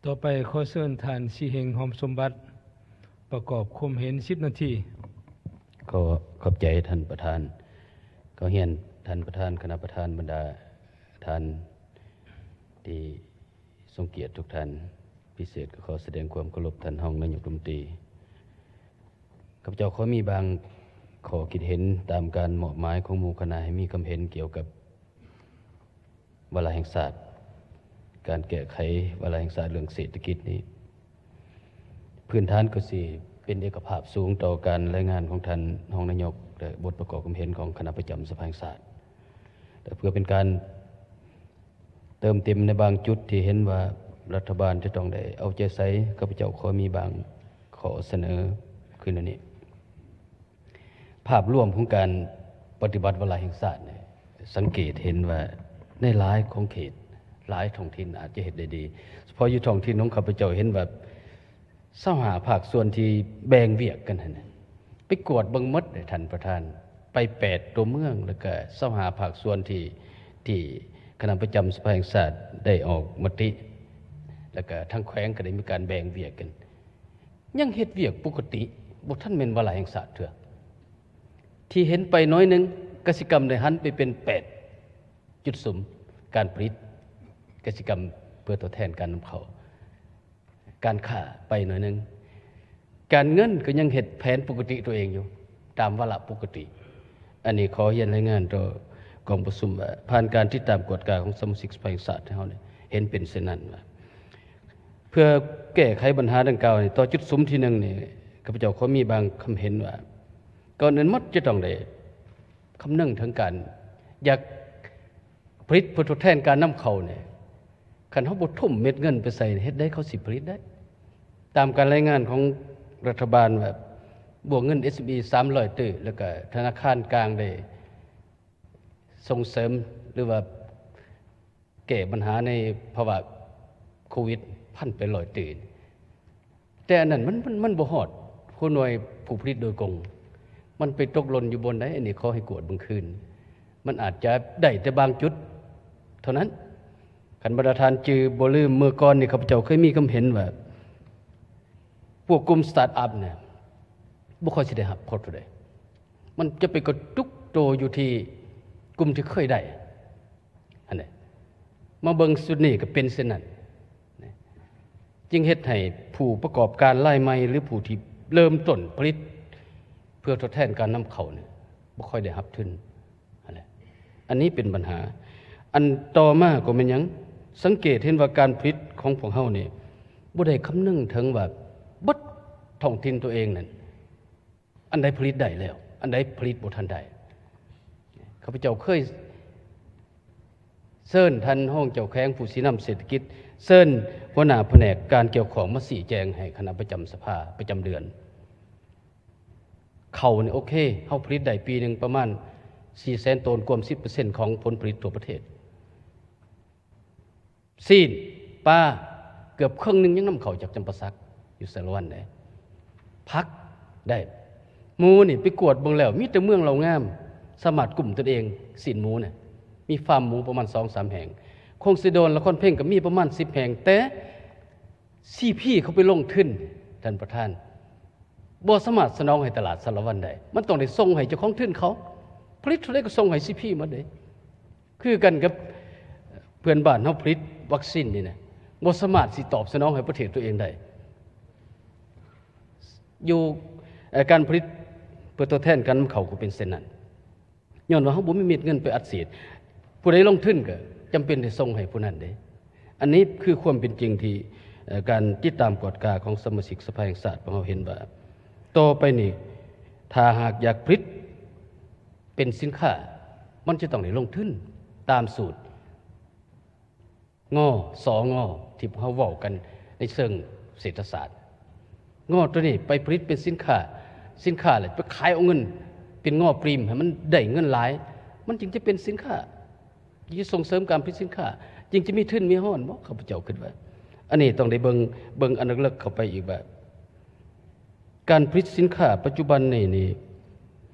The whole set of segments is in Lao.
ຕໍ່ໄປຂໍເຊີນທ່ານສີເຮັງ ຫອມສົມບັດ ປະກອບຄວາມເຫັນສິບນາທີ. ຂໍຂອບໃຈທ່ານປະທານ. ຂໍຮຽນທ່ານປະທານ, ຄະນະປະທານ, ບັນດາທ່ານທີ່ຊົງກຽດທຸກທ່ານ, ພິເສດກໍຂໍສະແດງຄວາມເຄົາລົບທ່ານຮອງນາຍົກລັດຖະມົນຕີ. ຂ້າພະເຈົ້າຂໍມີບາງຂໍ້ຄິດເຫັນຕາມການມອບໝາຍຂອງໝູ່ຄະນະໃຫ້ມີຄຳເຫັນກ່ຽວກັບ ວາລະແຫ່ງຊາດ, ການແກ້ໄຂວາລະແຫ່ງຊາດເລື່ອງເສດຖະກິດນີ້, ພື້ນຖານກໍຊິເປັນເອກະພາບສູງຕໍ່ການລາຍງານຂອງທ່ານຮອງນາຍົກ ແລະ ບົດປະກອບຄວາມເຫັນຂອງຄະນະປະຈຳສະພາແຫ່ງຊາດ. ແລະ ເພື່ອເປັນການເຕີມເຕັມໃນບາງຈຸດທີ່ເຫັນວ່າລັດຖະບານຈະຕ້ອງໄດ້ເອົາໃຈໃສ່, ຂ້າພະເຈົ້າຂໍມີບາງຂໍ້ສະເໜີຄືແນວນີ້. ພາບລວມຂອງການປະຕິບັດວາລະແຫ່ງຊາດນີ້ ສັງເກດເຫັນວ່າໃນຫຼາຍຂອງເຂດ, ຫຼາຍທ້ອງຖິ່ນອາດຈະເຮັດໄດ້ດີ. ສະເພາະຢູ່ທ້ອງຖິ່ນຂອງຂ້າພະເຈົ້າເຫັນວ່າຊາວຫ້າພາກສ່ວນທີ່ແບ່ງວຽກກັນຫັ້ນນະ, ໄປກວດເບິ່ງໝົດເດ້ທ່ານປະທານ, ໄປແປດຕົວເມືອງ ແລ້ວກະຊາວຫ້າພາກສ່ວນທີ່ ທີ່ຄະນະປະຈຳສະພາແຫ່ງຊາດໄດ້ອອກມະຕິ, ແລ້ວກະທາງແຂວງກໍໄດ້ມີການແບ່ງວຽກກັນ. ຍັງເຮັດວຽກປົກກະຕິ, ບໍ່ທັນແມ່ນວາລະແຫ່ງຊາດເທື່ອ. ທີ່ເຫັນໄປໜ້ອຍໜຶ່ງ, ກະສິກຳໄດ້ຫັນໄປເປັນແປດຈຸດສຸມ, ການຜະລິດກະສິກຳເພື່ອທົດແທນການນຳເຂົ້າ, ການຄ້າໄປໜ້ອຍໜຶ່ງ, ການເງິນກໍຍັງເຮັດແຜນປົກກະຕິຕົວເອງຢູ່, ຕາມວາລະປົກກະຕິ. ອັນນີ້ຂໍຮຽນລາຍງານຕໍ່ກອງປະຊຸມວ່າ ຜ່ານການຕິດຕາມກວດກາຂອງສະມາຊິກສະພາແຫ່ງຊາດເຮົານີ້ ເຫັນເປັນເຊັ່ນນັ້ນວ່າ ເພື່ອແກ້ໄຂບັນຫາດັ່ງກ່າວນີ້ ຕໍ່ຈຸດສຸມທີໜຶ່ງນີ້ ຂ້າພະເຈົ້າຂໍມີບາງຄຳເຫັນວ່າ ກ່ອນອື່ນໝົດຈະຕ້ອງໄດ້ຄຳນຶງເຖິງການຢາກຜະລິດເພື່ອທົດແທນການນຳເຂົ້ານີ້, ຄັນເຮົາບໍ່ທຸ່ມເມັດເງິນໄປໃສ່ ເຮັດໃດເຂົາຊິຜະລິດໄດ້? ຕາມການລາຍງານຂອງລັດຖະບານວ່າ ບວກເງິນ ເອສເອັມອີ ສາມຮ້ອຍຕື້ ແລ້ວກະທະນາຄານກາງໄດ້ສົ່ງເສີມ ຫຼືວ່າ ແກ້ບັນຫາໃນພາວະໂຄວິດ ພັນແປດຮ້ອຍຕື້, ແຕ່ອັນນັ້ນມັນ ມັນ ມັນບໍ່ຮອດຫົວໜ່ວຍຜູ້ຜະລິດໂດຍກົງ, ມັນໄປຕົກຫຼົ່ນຢູ່ບ່ອນໃດ? ອັນນີ້ຂໍໃຫ້ກວດເບິ່ງຄືນ, ມັນອາດຈະໄດ້ແຕ່ບາງຈຸດເທົ່ານັ້ນ. ຄັນບັນດາທ່ານຈື່ບໍ່ລືມ, ເມື່ອກ່ອນນີ້ຂ້າພະເຈົ້າເຄີຍມີຄຳເຫັນວ່າ ພວກກຸ່ມສະຕາດອັບນະ ບໍ່ຄ່ອຍຊິໄດ້ຮັບພອດເທົ່າໃດ, ມັນຈະໄປກະຈຸກໂຕຢູ່ທີ່ກຸ່ມທີ່ເຄີຍໄດ້. ອັນໃດ ມາເບິ່ງຊຸດນີ້ກໍເປັນເຊັ່ນນັ້ນ, ຈຶ່ງເຮັດໃຫ້ຜູ້ປະກອບການລາຍໃໝ່ ຫຼື ຜູ້ທີ່ເລີ່ມຕົ້ນຜະລິດເພື່ອທົດແທນການນຳເຂົ້ານີ້ ບໍ່ຄ່ອຍໄດ້ຮັບທຶນຫັ້ນແຫຼະ. ອັນນີ້ເປັນບັນຫາ. ອັນຕໍ່ມາກໍແມ່ນຫຍັງ? ສັງເກດເຫັນວ່າການຜະລິດຂອງພວກເຮົານີ້ ບໍ່ໄດ້ຄຳນຶງເຖິງວ່າເບິດທ້ອງຖິ່ນຕົວເອງນັ້ນ ອັນໃດຜະລິດໄດ້ແລ້ວ, ອັນໃດຜະລິດບໍ່ທັນໄດ້. ຂ້າພະເຈົ້າເຄີຍເຊີນທ່ານຮອງເຈົ້າແຂວງຜູ້ຊີ້ນຳເສດຖະກິດ, ເຊີນຫົວໜ້າພະແນກການກ່ຽວຂ້ອງມາຊີ້ແຈງໃຫ້ຄະນະປະຈຳສະພາປະຈຳເດືອນ. ເຂົ້ານີ້ໂອເຄ, ເຮົາຜະລິດໄດ້ປີໜຶ່ງປະມານສີ່ແສນໂຕນ, ກວມສິບເປີເຊັນຂອງຜົນຜະລິດທົ່ວປະເທດ. ຊີ້ນ, ປາ, ເກືອບເຄິ່ງໜຶ່ງຍັງນຳເຂົ້າຈາກຈຳປາສັກ ຢູ່ສາລະວັນເດ້. ຜັກໄດ້. ໝູນີ້ໄປກວດເບິ່ງແລ້ວ ມີແຕ່ເມືອງເລົ່າງາມ ສາມາດກຸ້ມຕົນເອງ, ຊີ້ນໝູນະ ມີຟາມໝູປະມານສອງສາມແຫ່ງ. ຄົງເຊໂດນ, ນະຄອນເພັງກໍມີປະມານສິບແຫ່ງ, ແຕ່ ຊີພີ ເຂົາໄປລົງທຶນ, ທ່ານປະທານ, ບໍ່ສາມາດສະໜອງໃຫ້ຕະຫຼາດສາລະວັນໄດ້. ມັນຕ້ອງໄດ້ສົ່ງໃຫ້ເຈົ້າຂອງທຶນເຂົາ, ຜະລິດເທົ່າໃດກໍສົ່ງໃຫ້ຊີພີໝົດເດ້. ຄືກັນກັບເພື່ອນບ້ານເຮົາຜະລິດວັກຊີນນີ້ນະ, ບໍ່ສາມາດຊິຕອບສະໜອງໃຫ້ປະເທດຕົວເອງໄດ້. ຢູ່ ເອີ ການຜະລິດເພື່ອທົດແທນການນຳເຂົ້າກໍເປັນເຊັ່ນນັ້ນ. ຍ້ອນວ່າເຮົາບໍ່ມີເມັດເງິນໄປອັດສີດ, ຜູ້ໃດລົງທຶນກໍຈຳເປັນໄດ້ສົ່ງໃຫ້ຜູ້ນັ້ນເດ້. ອັນນີ້ຄືຄວາມເປັນຈິງທີ່ ເອີ ການຕິດຕາມກວດກາຂອງສະມາຊິກສະພາແຫ່ງຊາດພວກເຮົາເຫັນວ່າ ຕໍ່ໄປນີ້ ຖ້າຫາກຢາກຜະລິດເປັນສິນຄ້າ, ມັນຈະຕ້ອງໄດ້ລົງທຶນຕາມສູດ ງ ສ ງ ທີ່ພວກເຮົາເວົ້າກັນໃນເຊີງເສດຖະສາດ. ງ ຕົວນີ້ໄປຜະລິດເປັນສິນຄ້າ, ສິນຄ້າແລ້ວໄປຂາຍເອົາເງິນເປັນງ ປຣີມ ໃຫ້ມັນໄດ້ເງິນຫຼາຍ, ມັນຈຶ່ງຈະເປັນສິນຄ້າ, ຈຶ່ງຈະສົ່ງເສີມການຜະລິດສິນຄ້າ, ຈຶ່ງຈະມີທຶນມີຮອນບໍ? ຂ້າພະເຈົ້າຄິດວ່າ ອັນນີ້ຕ້ອງໄດ້ເບິ່ງ, ເບິ່ງອັນເລິກໆເຂົ້າໄປອີກວ່າ ການຜະລິດສິນຄ້າປັດຈຸບັນນີ້ນີ້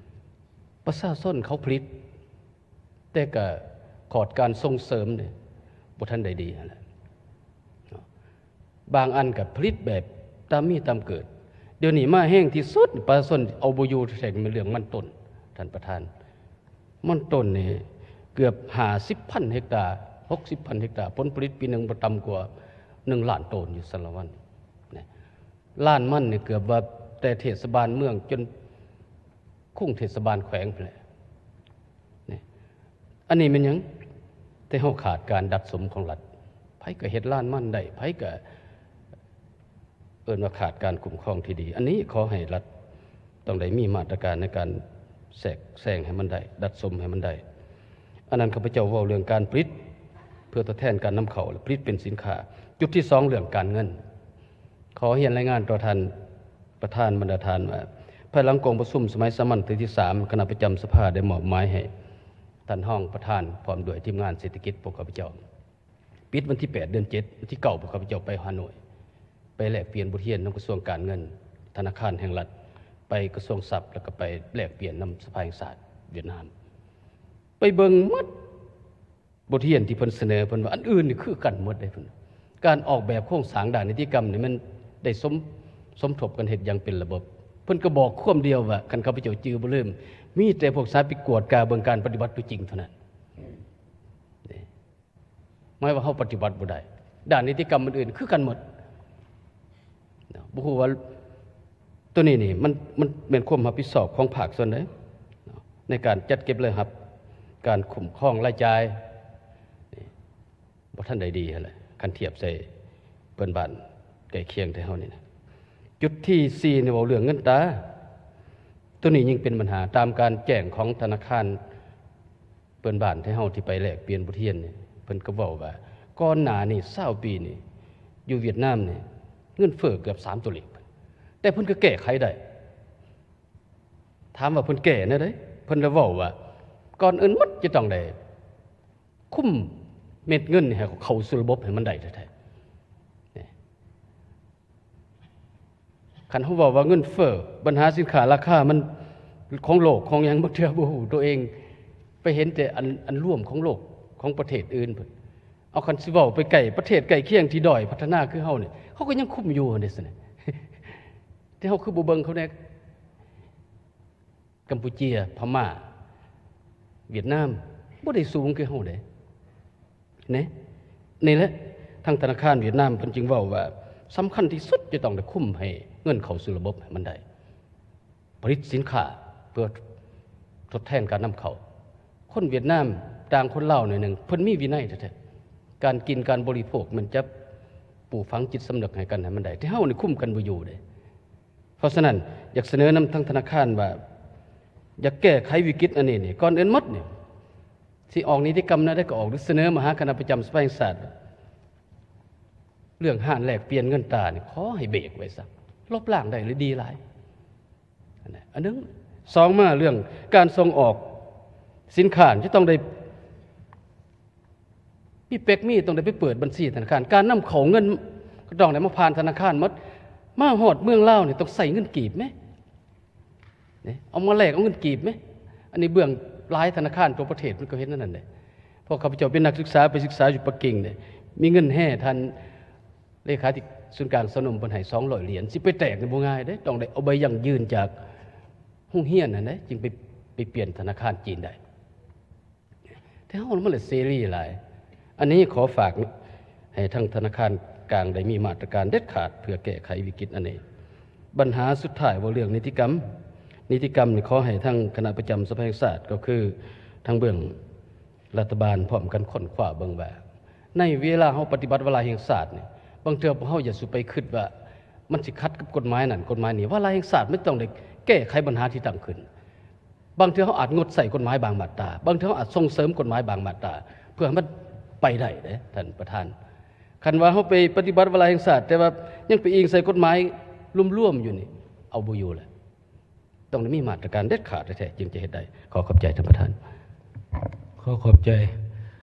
ປະຊາຊົນເຂົາຜະລິດ, ແຕ່ກະຂອດການສົ່ງເສີມນີ້ ບໍ່ທັນໄດ້ດີຫັ້ນແຫຼະເນາະ. ບາງອັນກໍຜະລິດແບບຕາມມີຕາມເກີດ. ດຽວນີ້ມາແຮງທີ່ສຸດ ປະຊາຊົນເອົາບໍ່ຢູ່ແທ້ໆ ແມ່ນເລື່ອງມັນຕົ້ນ ທ່ານປະທານ. ມັນຕົ້ນນີ້ເກືອບຫ້າສິບພັນເຮັກຕາ ຫົກສິບພັນເຮັກຕາ ຜົນຜະລິດປີໜຶ່ງບໍ່ຕ່ຳກວ່າໜຶ່ງລ້ານໂຕນຢູ່ສາລະວັນ. ລ້ານມັນນີ້ເກືອບວ່າແຕ່ເທດສະບານເມືອງຈົນຄຸງເທດສະບານແຂວງພຸ້ນແຫຼະ. ນີ້ ອັນນີ້ແມ່ນຫຍັງ? ແຕ່ເຮົາຂາດການດັດສົມຂອງລັດ. ໃຜກໍເຮັດລ້ານມັນໄດ້ ໃຜກໍເອີ້ນວ່າຂາດການຄຸ້ມຄອງທີ່ດີ. ອັນນີ້ຂໍໃຫ້ລັດຕ້ອງໄດ້ມີມາດຕະການໃນການແຊກແຊງໃຫ້ມັນໄດ້ ດັດສົມໃຫ້ມັນໄດ້. ອັນນັ້ນຂ້າພະເຈົ້າເວົ້າເລື່ອງການຜະລິດເພື່ອທົດແທນການນຳເຂົ້າ ແລະ ຜະລິດເປັນສິນຄ້າ. ຈຸດທີສອງ ເລື່ອງການເງິນ. ຂໍຮຽນລາຍງານຕໍ່ທ່ານປະທານ ບັນດາທ່ານວ່າ ພາຍຫຼັງກອງປະຊຸມສະໄໝສາມັນເທື່ອທີສາມ ຄະນະປະຈຳສະພາໄດ້ມອບໝາຍໃຫ້ທ່ານຮອງປະທານ ພ້ອມດ້ວຍທີມງານເສດຖະກິດພວກຂ້າພະເຈົ້າ ປິດວັນທີແປດ ເດືອນເຈັດ ວັນທີເກົ້າ ພວກຂ້າພະເຈົ້າໄປຮາໂນ້ຍ ໄປແລກປ່ຽນບົດຮຽນນຳກະຊວງການເງິນ ທະນາຄານແຫ່ງລັດ ໄປກະຊວງຊັບ ແລ້ວກໍໄປແລກປ່ຽນນຳສະພາແຫ່ງຊາດຫວຽດນາມ. ໄປເບິ່ງໝົດ ບົດຮຽນທີ່ເພິ່ນສະເໜີ ເພິ່ນວ່າອັນອື່ນນີ້ຄືກັນໝົດເດ້ ເພິ່ນ ການອອກແບບໂຄງສ້າງດ້ານນິຕິກຳນີ້ ມັນໄດ້ສົມ ສົມທົບກັນເຮັດຢ່າງເປັນລະບົບ. ເພິ່ນກໍບອກຄວາມດຽວວ່າ ຄັນຂ້າພະເຈົ້າຈື່ບໍ່ລືມ ມີແຕ່ພວກສາຍໄປກວດກາເບິ່ງການປະຕິບັດຕົວຈິງເທົ່ານັ້ນ. ໝາຍວ່າເຮົາປະຕິບັດບໍ່ໄດ້ ດ້ານນິຕິກຳອື່ນໆຄືກັນໝົດ. ເນາະ ບໍ່ຮູ້ວ່າໂຕນີ້ນີ້ ມັນ ມັນແມ່ນຄວາມຮັບຜິດຊອບຂອງພາກສ່ວນໃດເນາະ ໃນການຈັດເກັບລາຍຮັບ, ການຄຸ້ມຄອງລາຍຈ່າຍ ນີ້ ບໍ່ທັນໄດ້ດີຫັ້ນແຫຼະ ຄັນທຽບໃສ່ເພື່ອນບ້ານໃກ້ຄຽງແຕ່ເຮົານີ້ນະ. ຈຸດທີສີ່ນີ້ ເວົ້າເລື່ອງເງິນຕາ. ໂຕນີ້ຍິ່ງເປັນບັນຫາ ຕາມການແຈ້ງຂອງທະນາຄານ ເພື່ອນບ້ານໄທເຮົາທີ່ໄປແລກປ່ຽນບົດຮຽນນີ້ ເພິ່ນກໍເວົ້າວ່າ ກ່ອນໜ້ານີ້ຊາວປີນີ້ ຢູ່ຫວຽດນາມນີ້ ເງິນເຟີ້ເກືອບສາມຕົວເລກ ແຕ່ເພິ່ນກໍແກ້ໄຂໄດ້. ຖາມວ່າເພິ່ນແກ້ແນວໃດ? ເພິ່ນລະເວົ້າວ່າ ກ່ອນອື່ນໝົດຈະຕ້ອງໄດ້ຄຸມເມັດເງິນໃຫ້ເຂົ້າສູ່ລະບົບໃຫ້ມັນໄດ້ແທ້ໆ. ນີ້ ຄັນເຮົາເວົ້າວ່າເງິນເຟີ້ ບັນຫາສິນຄ້າລາຄາມັນຂອງໂລກຂອງຫຍັງ ບາງເທື່ອບໍ່ຮູ້ ຕົວເອງໄປເຫັນແຕ່ອັນ ອັນລວມຂອງໂລກ ຂອງປະເທດອື່ນພຸ້ນ. ເອົາ ຄັນຊິເວົ້າໄປໃກ້ ປະເທດໃກ້ຄຽງທີ່ດ້ອຍພັດທະນາຄືເຮົານີ້ ເຮົາກໍຍັງຄຸມຢູ່ຫັ້ນເດ້ຊັ້ນນະ ແຕ່ເຮົາຄືບໍ່ເບິ່ງເຂົາແດ່? ກຳປູເຈຍ ພະມ້າ ຫວຽດນາມ ບໍ່ໄດ້ສູງຄືເຮົາເດ້ ແນ ນີ້ແຫຼະ ທາງທະນາຄານຫວຽດນາມເພິ່ນຈຶ່ງເວົ້າວ່າ ສຳຄັນທີ່ສຸດຈະຕ້ອງໄດ້ຄຸມໃຫ້ເງິນເຂົ້າສູ່ລະບົບໃຫ້ມັນໄດ້ ຜະລິດສິນຄ້າເພື່ອທົດແທນການນຳເຂົ້າ. ຄົນຫວຽດນາມຕ່າງຄົນລາວໜ້ອຍໜຶ່ງ ເພິ່ນມີວິໄນແທ້ໆ ການກິນການບໍລິໂພກ ມັນຈະປູກຝັງຈິດສຳນຶກໃຫ້ກັນໃຫ້ມັນໄດ້ ແຕ່ເຮົານີ້ຄຸມກັນບໍ່ຢູ່ເດ້. ເພາະສະນັ້ນ ຢາກສະເໜີນຳທາງທະນາຄານວ່າ ຢາກແກ້ໄຂວິກິດອັນນີ້ນີ້ ກ່ອນອື່ນໝົດນີ້ ຊິອອກນິຕິກຳແນວໃດກໍອອກ ຫຼືສະເໜີມາຫາຄະນະປະຈຳສະພາແຫ່ງຊາດ ເລື່ອງຮ້ານແລກປ່ຽນເງິນຕານີ້ ຂໍໃຫ້ເບກໄວ້ຊະ ລົບລ້າງໄດ້ລະດີຫຼາຍ. ອັນໜຶ່ງ ສອງ ມາເລື່ອງການສົ່ງອອກສິນຄ້າ ຈະຕ້ອງໄດ້ ມີເປັກມີ ຕ້ອງໄດ້ໄປເປີດບັນຊີທະນາຄານ ການນຳເຂົ້າເງິນກໍຕ້ອງໄດ້ມາຜ່ານທະນາຄານໝົດ. ມາຮອດເມືອງລາວນີ້ຕ້ອງໃຊ້ເງິນກີບແມ ນີ້ ເອົາມາແລກເອົາເງິນກີບແມ. ອັນນີ້ເບື້ອງຫຼາຍທະນາຄານທົ່ວປະເທດມັນກໍເຮັດແນວນັ້ນແຫຼະ ເພາະຂ້າພະເຈົ້າເປັນນັກສຶກສາ ໄປສຶກສາຢູ່ປັກກິ່ງນີ້ ມີເງິນແຮ່ ທ່ານເລຂາທິການສູນກາງຊາວໜຸ່ມເພິ່ນໃຫ້ສອງຮ້ອຍຫຼຽນ ຊິໄປແຕກນີ້ບໍ່ງ່າຍເດ້ ຕ້ອງໄດ້ເອົາໃບຢັ້ງຢືນຈາກໂຮງຮຽນຫັ້ນເດ້ ຈຶ່ງໄປ ໄປປ່ຽນທະນາຄານຈີນໄດ້. ແຕ່ເຮົາມັນລະເສລີຫຼາຍ. ອັນນີ້ຂໍຝາກໃຫ້ທາງທະນາຄານກາງໄດ້ມີມາດຕະການເດັດຂາດເພື່ອແກ້ໄຂວິກິດອັນນີ້. ບັນຫາສຸດທ້າຍເວົ້າເລື່ອງນິຕິກຳ. ນິຕິກຳນີ້ຂໍໃຫ້ທາງຄະນະປະຈຳສະພາແຫ່ງຊາດ ກໍຄືທາງເບື້ອງລັດຖະບານ ພ້ອມກັນຄົ້ນຄວ້າເບິ່ງວ່າ ໃນເວລາເຮົາປະຕິບັດວາລະແຫ່ງຊາດນີ້ ບາງເທື່ອພວກເຮົາຢ່າສູ່ໄປຄິດວ່າມັນຊິຂັດກັບກົດໝາຍນັ້ນກົດໝາຍນີ້. ວາລະແຫ່ງຊາດມັນຕ້ອງໄດ້ແກ້ໄຂບັນຫາທີ່ຕັ້ງຂຶ້ນ. ບາງເທື່ອເຮົາອາດງົດໃຊ້ກົດໝາຍບາງມາດຕາ, ບາງເທື່ອເຮົາອາດສົ່ງເສີມກົດໝາຍບາງມາດຕາ ເພື່ອໃຫ້ມັນໄປໄດ້ເດ້ທ່ານປະທານ. ຄັນວ່າເຮົາໄປປະຕິບັດວາລະແຫ່ງຊາດ ແຕ່ວ່າຍັງໄປອີງໃສ່ກົດໝາຍລວມໆຢູ່ນີ້ ເອົາບໍ່ຢູ່ແຫຼະ. ຕ້ອງໄດ້ມີມາດຕະການເດັດຂາດແທ້ໆ ຈຶ່ງຈະເຮັດໄດ້. ຂໍຂອບໃຈທ່ານປະທານ. ຂໍຂອບໃຈ.